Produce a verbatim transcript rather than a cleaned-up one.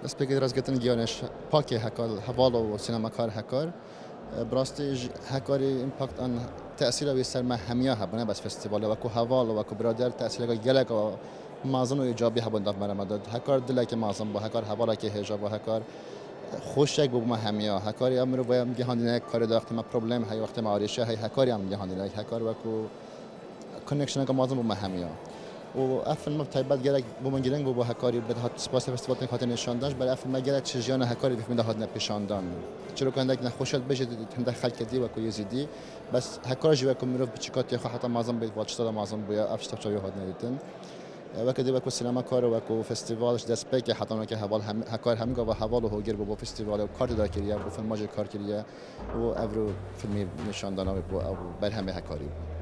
Destpêkê rêzgirtin giyanê pakê Hekar, heval û sînemakar Hekar. Bi rastî ji Hekarî împakt an tesîra wî ser me hemiya hebû, ne bes festîvalê, wekû heval û wekû birader tesîreke gelek mezin û îcabî hebû nav merema de. Hekar dilekê mezin bû, Hekar hevalekê hêja bû, Hekar xweşek bû me hemiya. Hekarî ya mirov em gihandîne, karê de wextê me problem heye, wextê me arêşe heye, Hekarî em gihandîne. Hekar wekû connectioneke mezin bû me hemiya. Û ev filme taybet gelek bû min girîng bû, bû Hekarî bi hat spasê festîvalên hatine nîşandan, ji ber ev filme gelek çi jiyana Hekarî di filmê de hatine pêşandan. Çîroka hindek nexweşa dibêje hindek xelkê dî wekû Yezîdî. Bes Hekar jî wekû mirov biçûka tê xwe heta mezin bê, va çi zada mezin bûye, ev tişta çawa hatine dîtin. E, weke dê wekû sînemakar û wekû festîval ji destpêkê heta nokê heval hem, Hekar hem gava heval û hogir bû bo festîvalê û kar tê de kiriye, bo filma jî kar kiriye û ev ro filmî nîşandana wê bû, ew berhemê Hekarî bû.